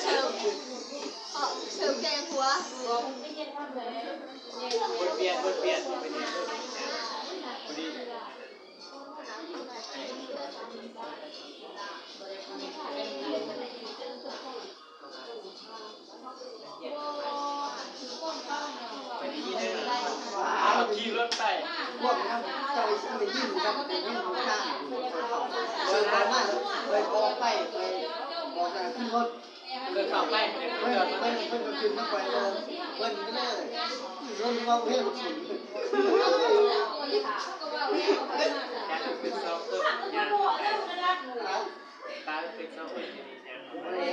ເສີບ ເສີບແກ່ຫົວ ບົດວຽນ ບົດວຽນ ພໍດີ. ຂີ່ລົດໄປ ພວກນັ້ນເຈົ້າໄດ້ຍິນກັບໄດ້ຍິນທາງເຂົາເດີນມາ ຂ້ອຍອອກໄປ ຂ້ອຍອອກຈາກຂຶ້ນລົດ ເພິ່ນເຂົ້າໄປ ເພິ່ນ ເພິ່ນ ເພິ່ນກໍຂຶ້ນມາໄປ ເພິ່ນກໍເລີຍຊົນເວົ້າເພງສູງ ຈັກເປັນຊອກເພິ່ນຍ່າງ ຕາເປັນຊອກເພິ່ນ ເລີ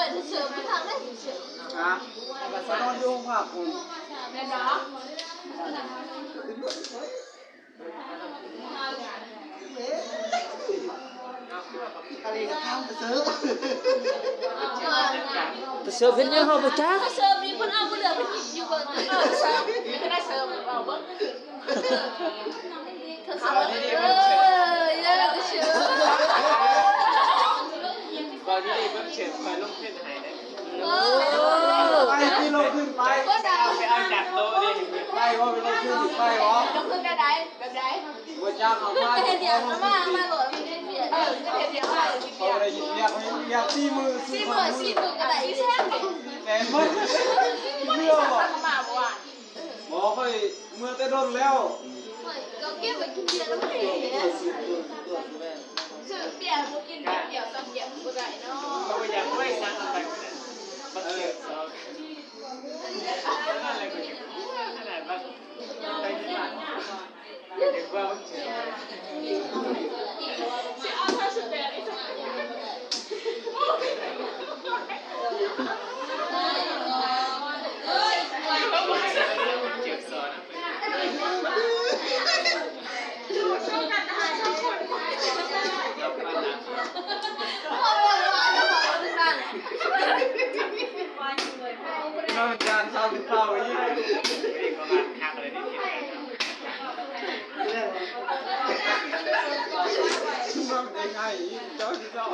ຍເສີບໄປທາງໃດເສີບ ຮະ ແລ້ວກໍສະນອນຢູ່ຫ້ອງພັກພຸ້ນ ແມ່ນບໍ່? ອັນນີ້ກໍຖາມຕາເສີບ ຕາເສີບເຮັດຫຍັງເຮົາບໍ່ຈັກ ຕາເສີບນີ້ເພິ່ນເອົາບໍ່ເຫຼືອເພິ່ນກິນຢູ່ເບິ່ງ ເອີ ເສີບ ມີແຕ່ໄດ້ເສີບ ເວົ້າເບິ່ງ ເອີ ເອີ ເອີ ເສີບ ເວົ້າດີໆ ເບິ່ງເສີບ ຂ້ອຍລົງທຶນໃຫ້ເດ້ ໂອ້ ໄປ ທີ່ລົງທຶນໄປ ໄປເອົາຈາກໂຕນີ້ ໄປບໍ່ ໄປລົງທຶນ ໄປບໍ່ ລົງທຶນແນວໃດ ແບບໃດ ບໍ່ຈັກ ເອົາມາ ເຮັດວຽກ ເອົາມາ ເອົາມາໂລດ ເຮັດວຽກ ເອີ ເຮັດວຽກ ເຮົາໄດ້ເຮັດວຽກ ເຮັດວຽກສີ່ມື້ ສີ່ມື້ ສີ່ມື້ກໍໄດ້ ແສນ ເມື່ອບໍ່ ມາບໍ່ວ່າ ບໍ່ ຂ້ອຍເມື່ອແຕ່ດົນແລ້ວ ຂ້ອຍກໍເກັບໄວ້ກິນເບຍນຳເອງ ຊື້ເບຍບໍ່ກິນ ເບຍສອງແກ້ວບໍ່ໄດ້ເນາະ ຂ້ອຍບໍ່ຢາກໄວ້ສັງເອົາໄປ ເອີ ບັກເສືອສອງ ນັ້ນແຫຼະ ຂ້ອຍຢາກ ຂະໜາດວ່າ ໄປທີ່ບ້ານ ນ້ອງຈານເຊົາເຂົ້າອີກ ນ້ອງໄດ້ໄຫ້ອີກ ເຈົ້າຊິເຈົ້າ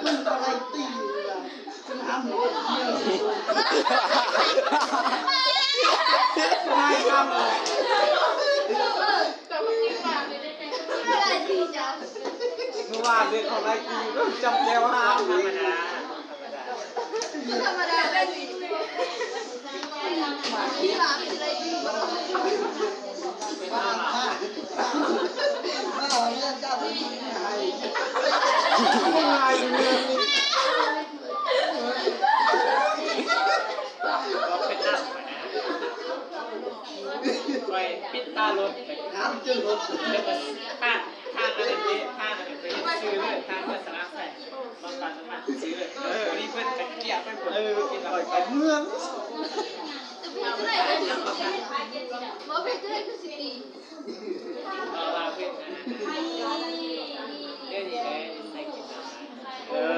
ມັນຕ້ອງໄລ່ຕີ ເມື່ອວານນີ້ເຂົາໄລ່ກິນຢູ່ ຈຳແຈ່ວຫ້າມ ທຳມະດາ ທຳມະດາ ຂ້ອຍປິດຕາລົດ ຖາມຈົນຫົວ ແລ້ວກໍທາງ ທາງອັນນັ້ນເດ້ ທາງອັນນັ້ນເດ້ ຊື່ເລີຍ ທາງວັດສະນາໄຊ ມາປັ້ນ ມາຊື່ເລີຍ ເອີ ນີ້ເພິ່ນກະກຽບໄປໝົດ ເອີ ກິນແລ້ວ ຂ້ອຍໄປເມືອງ ບໍ່ເປັນໄດ້ຄືຊິຕີ ເອີ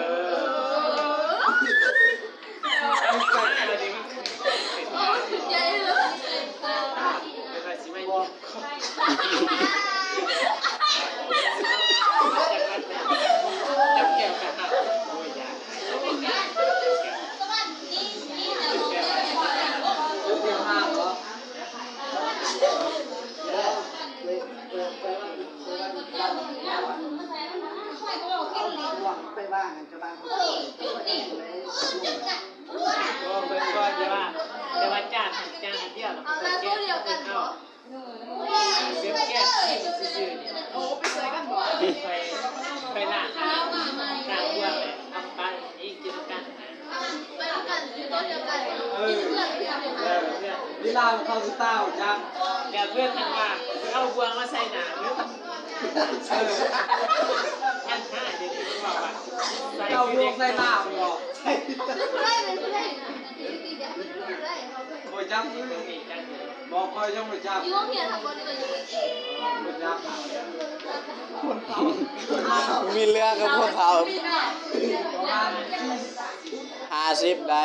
ໄປວ່າງກັນ ຊາວບ້ານເຂົາເຈົ້າ ເອີ ເບິ່ງກ່ອນ ແຕ່ວ່າ ແຕ່ວ່າຈານ ຈານອັນດຽວ ເອົາລະ ໂຕດຽວກັນບໍ? ເກັບແກ້ວຊື່ໆ ນີ້ ໂອ້ ໄປຊ່ອຍກັນບໍ? ໄປ ໄປລ້າງ ລ້າງຖ້ວຍ ເອົາໄປ ນີ້ກິນນຳກັນ ໄປນຳກັນ ຢູ່ໂຕະດຽວກັນ ເອີ ກິນເພື່ອນ ເອີ ເພື່ອນ ເວລາເຂົາສະຕາວຈັກ ແລ້ວເພື່ອນທັນວ່າ ເອົາບ່ວງມາໃສ່ໜ້າເດີ ເອີ ອັນຫ້າເດ ເຂົາບອກວ່າ ເອົາບ່ວງໃສ່ໜ້າເນາະ ເປັນຜູ້ໃດ ເປັນຜູ້ໃດ ບໍ່ຈັກ ບໍ່ ຂ້ອຍຍັງບໍ່ຈັກ ຢູ່ໂຮງຮຽນຫັ້ນບໍ່ ຫຼືວ່າຢູ່ ບໍ່ຈັກ ມີເລື່ອງກັບພວກເຂົາ ປະມານຫ້າສິບໄດ້.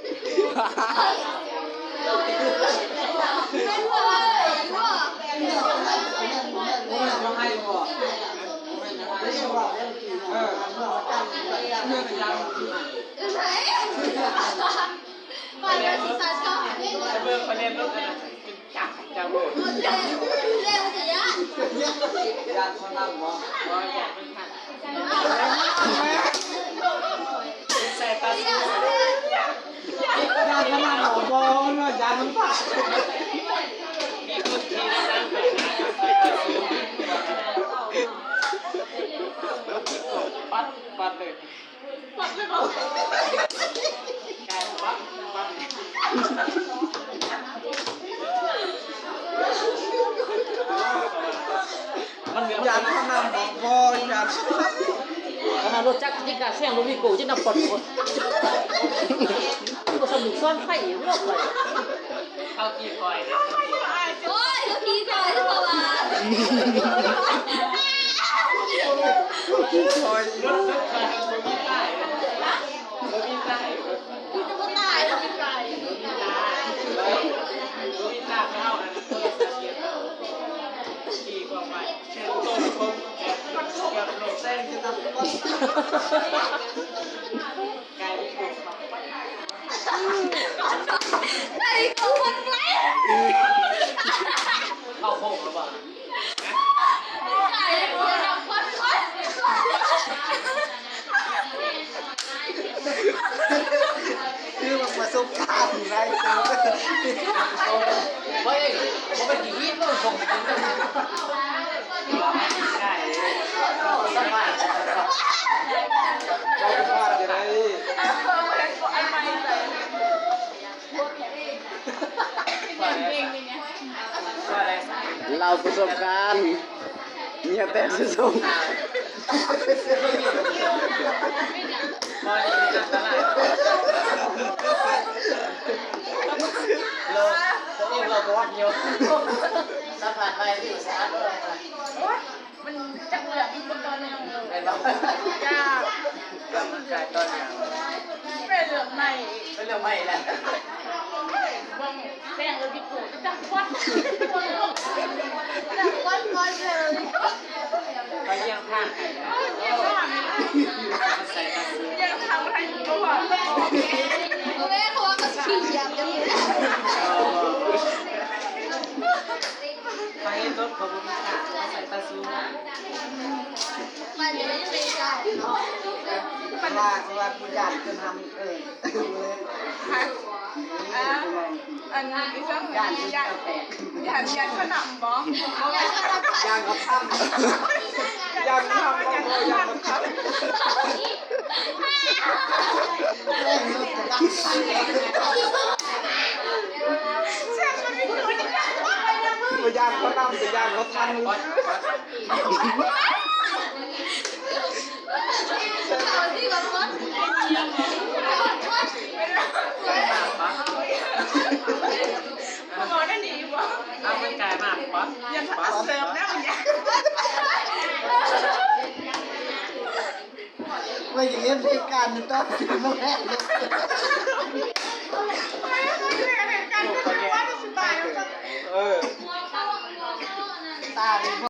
ເອີ ເບິ່ງຄອນເທນລົດ ຈັກ ຈັກເບິ່ງ ຢ້ານເຂົານຳບໍ່? ບໍ່ ຢ້ານມັນທັນ ໃສ່ຕາ ຢ້ານເຂົານຳບໍ່? ບໍ່ ມັນວ່າຢ້ານມັນພາດ ມີຄົນຂີ່ນຳ ປັດ ປັດເລີຍ. ມັນຢ້ານເຂົານຳບໍ່? ບໍ່ຢ້ານ. ຂະໜາດລົດຈັກຍັງກ້າແຊງລົດວີໂກ້ ຈະນຳປອດຄົນ ບໍ່ສຳລູກຊ້ອນໄຟເນາະ. ເຂົາຂີ່ຄອຍເດ້ ໂອ້ຍ ເຂົາຂີ່ຄອຍເດ້ ເຂົາວ່າ ຂີ່ຄອຍ ມີແຕ່ບໍ່ຕາຍ ມີແຕ່ບໍ່ຕາຍ ມີແຕ່ບໍ່ຕາຍ ເອົາອັນໂທລະສັບ ຂີ່ຄອຍໄປ ເຊີນໂຕຄົນ ກັບລົດແຊງ ໄດ້ໂກຄົນໄປ ເຂົ້າໂຄ້ງແລ້ວບໍ່? ໄດ້ໂກຄົນໄປ ຄືວ່າປະສົບການຫຼາຍເຕີບ. ເຮີ້ຍ ບໍ່ແມ່ນຂີ້ຫີນເນາະ ສົ່ງໄປກິນກັນ ສະບາຍ ບໍ່ເປັນພາດກໍໄດ້ ເລົ່າປະສົບການ ເໝຍແຕກສຸດໂສງ ໂລ ໂຕເອງເວົ້າກໍວັດຢູ່ ສະພາດໄວວິວສະອາດ ໂອ້ຍ ມັນຈັກເລື່ອງອີກບໍ່ຕອນໜຶ່ງ ແມ່ນບໍ່? ຢາກ ເລື່ອງມັນກາຍຕອນຫຍັງ? ເປັນເລື່ອງໃໝ່ອີກ ເປັນເລື່ອງໃໝ່ແລ້ວ ເບິ່ງແຊງເລີຍ ບິດໂກ ຈັກວັດ ຈັກວັດ ວັດເລີຍ ໄປຢ້ຽມທາງໃຫ້ ຢ້ຽມທາງໃຫ້ ບໍ່ວ່າ ເອີ ເພາະວ່າກໍຂີ້ຢາບກັນ ໄປລົດເຂົາບໍ່ມີການ ເຂົາໃສ່ຕາຊູ ມັນຍັງໄດ້ໃສ່ເນາະ ເພາະວ່າ ເພາະວ່າຜູ້ຢ້ານເພິ່ນທຳ ເອີ ຮະ ອັນ ອັນນີ້ຄື ຢ້ານ ຢ້ານ ຢ້ານ ຢ້ານເຂົານຳບໍ່? ຢ້ານເຂົານຳ ຢ້ານເຂົານຳບໍ່? ຢ້ານເຂົານຳ ບໍ່ຢ້ານເຂົານຳ ແຕ່ຢ້ານເຂົາທັນ ເອົາມັນກາຍມາປັດ ຢ່າເສີບນຳ ວ່າຢ່າເຮັດເຫດການຢູ່ຕອນທີ່ມັນແຮງເລີຍ ເອີ ຕາຍ.